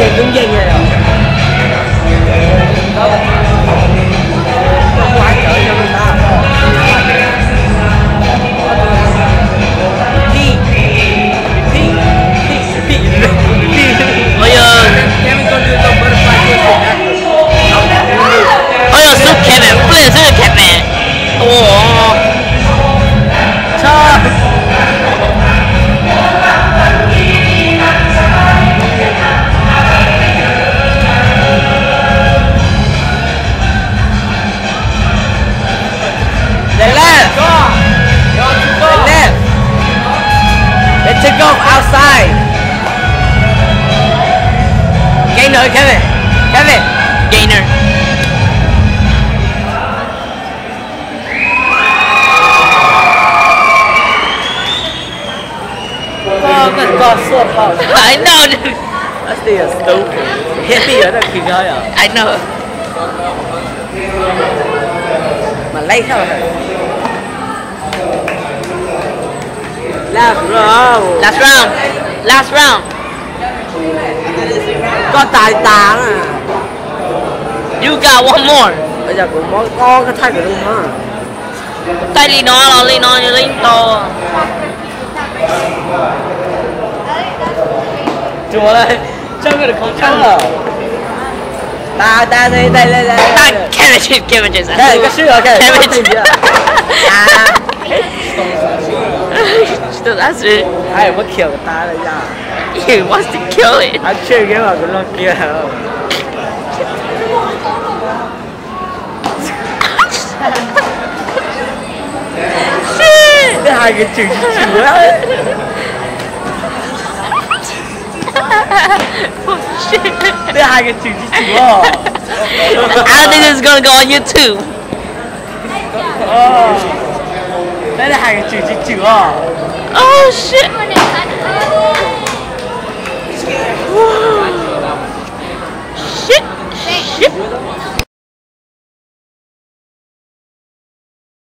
Tus yeej yog Oi, yog xub Kevin, plig xwb Kevin. Ua, The left. The left. They take off outside. Gainer, Kevin. Kevin. Gainer. Koj, koj, koj sure, bro. I know, dude. That's still stupid. Hit me, I don't kick out, yeah. I know. Mas lej koj. Last round. Last round. Last round. Koj tas tas na. You got one more. Yog kuv mob koj, koj thaij kuv lub mob. Thaij li no los li no li tau. Tsuas lawm, tso koj khov tshab lawm. Tas tas tas tas. Kevin, Kevin, Kevin. Koj swb os, Kevin. Ai, muab khiav tas lawm yog. He wants to kill it. Ab, tseg kev mas kuv log kiag. Shit. Tej hais kws tswm tsis tswm. Tej hais kws tswm tsis tswm os. I don't think this is gonna go on YouTube. Tej hais kws tswm tsis tswm os. Oh shit.